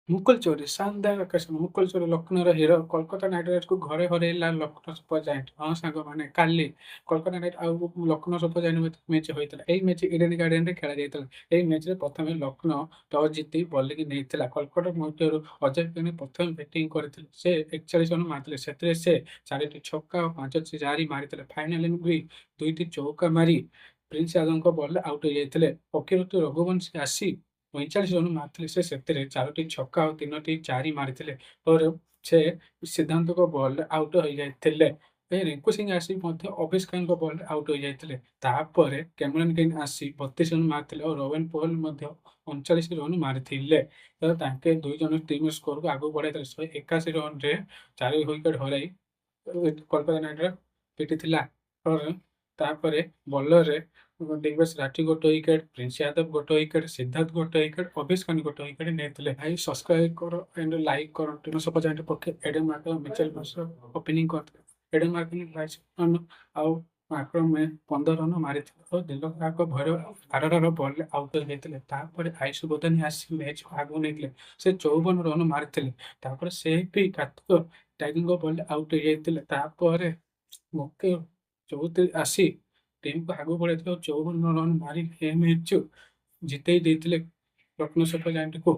ମୁକୁଲ ଚୌଧୁରୀ ଶାନଦାର ଆକର୍ଷଣ। ମୁକୁଲ ଚୌଧୁରୀ ଲକ୍ଷ୍ନୌର hero. Kolkata night ରାଇଡର୍ସକୁ ଘରେ ହରାଇଲା ଲକ୍ଷ୍ନୌ ସୁପର ଜାଏଣ୍ଟ। ହଁ ସାଙ୍ଗମାନେ, କାଲି କୋଲକାତା ନାଇଟ୍ ଆଉ ଲକ୍ଷ୍ନୌ ସୁପର ଜାଏଣ୍ଟ ମ୍ୟାଚ୍ ହୋଇଥିଲା। ଏହି ମ୍ୟାଚ୍ ଇଡେନ ଗାର୍ଡେନରେ ଖେଳାଯାଇଥିଲା। ଏହି ମ୍ୟାଚ୍ରେ ପ୍ରଥମେ ଲକ୍ଷ୍ନୌ ଟସ୍ ଜିତି ବୋଲିଂ ନେଇଥିଲା। କୋଲକାତା ମଧ୍ୟରୁ ଅଜୟ କେନି ପ୍ରଥମେ ବ୍ୟାଟିଂ କରିଥିଲେ। ସେ 41 ରନ୍ ମାରିଥିଲେ। ସେଥିରେ ସେ ଚାରିଟି ଛକା ଓ ପାଞ୍ଚଟି ଚାରି ମାରିଥିଲେ। ଫାଇନାଲ ବି ଦୁଇଟି ଚୌକା ମାରି ପ୍ରିନ୍ସ ଯାଦବଙ୍କ ବଲରେ ଆଉଟ୍ ହୋଇଯାଇଥିଲେ। ଅକିରତ ରଘୁବଂଶୀ ଆସି 45 ରନ୍ ମାରିଥିଲେ। ସେ ସେଥିରେ ଚାରୋଟି ଛକା ଆଉ ତିନୋଟି ଚାରି ମାରିଥିଲେ। ପରେ ସେ ସିଦ୍ଧାନ୍ତଙ୍କ ବଲରେ ଆଉଟ୍ ହୋଇଯାଇଥିଲେ। ଏ ରିଙ୍କୁ ସିଂ ଆସି ମଧ୍ୟ ଅଭିଷ ଖାନଙ୍କ ବଲରେ ଆଉଟ୍ ହୋଇଯାଇଥିଲେ। ତାପରେ କ୍ୟାମରନ ଗ୍ରୀନ୍ ଆସି 32 ରନ୍ ମାରିଥିଲେ ଆଉ ରୋୱେନ ପୋଲ ମଧ୍ୟ 39 ରନ୍ ମାରିଥିଲେ। ତ ତାଙ୍କେ ଦୁଇ ଜଣ ଟିମ୍ ସ୍କୋରକୁ ଆଗକୁ ବଢ଼ାଇଥିଲେ। 181 ରନରେ ଚାରି ୱିକେଟ୍ ହରାଇ କୋଲକାତା ନାଇଟ୍ ରାଇଡର୍ସ ପିଟିଥିଲା। ତାପରେ ବୋଲରରେ ଦିଗ୍ବେଶ ରାଠି ଗୋଟେ ୱିକେଟ୍, ପ୍ରିନ୍ସ ଯାଦବ ଗୋଟେ ୱିକେଟ୍, ସିଦ୍ଧାର୍ଥ ଗୋଟେ ୱିକେଟ୍, ଅଭିଷ ଖାନ ଗୋଟେ ୱିକେଟ୍ ନେଇଥିଲେ। ଭାଇ, ସବସ୍କ୍ରାଇବ କର ଆଣ୍ଡ ଲାଇକ୍ କର। ଟିମ୍ ସୁପର ଜାଏଣ୍ଟ ପକ୍ଷେ ଏଡେନ୍ ମାର୍କରମ, ମିଚେଲ ମାର୍ଶ ଓପନିଂ କରିଥିଲେ। ଏଡେନ୍ ମାର୍କରମ 22 ରନ୍ ଆଉ ମାର୍କରମ 15 ରନ୍ ମାରିଥିଲେ ଓ ଦିଲକ ଭୈରବ ଆରର ବଲରେ ଆଉଟ୍ ହୋଇଯାଇଥିଲେ। ତାପରେ ଆୟୁଷ ବଦାନୀ ଆସି ମ୍ୟାଚ୍ ଆଗକୁ ନେଇଥିଲେ। ସେ 54 ରନ୍ ମାରିଥିଲେ। ତାପରେ ସେ ବି କାର୍ତ୍ତିକ ଟାଇଗରଙ୍କ ବଲରେ ଆଉଟ୍ ହୋଇଯାଇଥିଲେ। ତାପରେ ମୁକେଶ ଚୌଧୁରୀ ଆସି ଟିମକୁ ଆଗକୁ ବଢ଼ାଇଥିଲେ ଓ 54 ରନ୍ ମାରି ଏ ମ୍ୟାଚ୍ ଜିତେଇ ଦେଇଥିଲେ ଲକ୍ଷ୍ନୌ ସୁପର ଜାଏଣ୍ଟକୁ।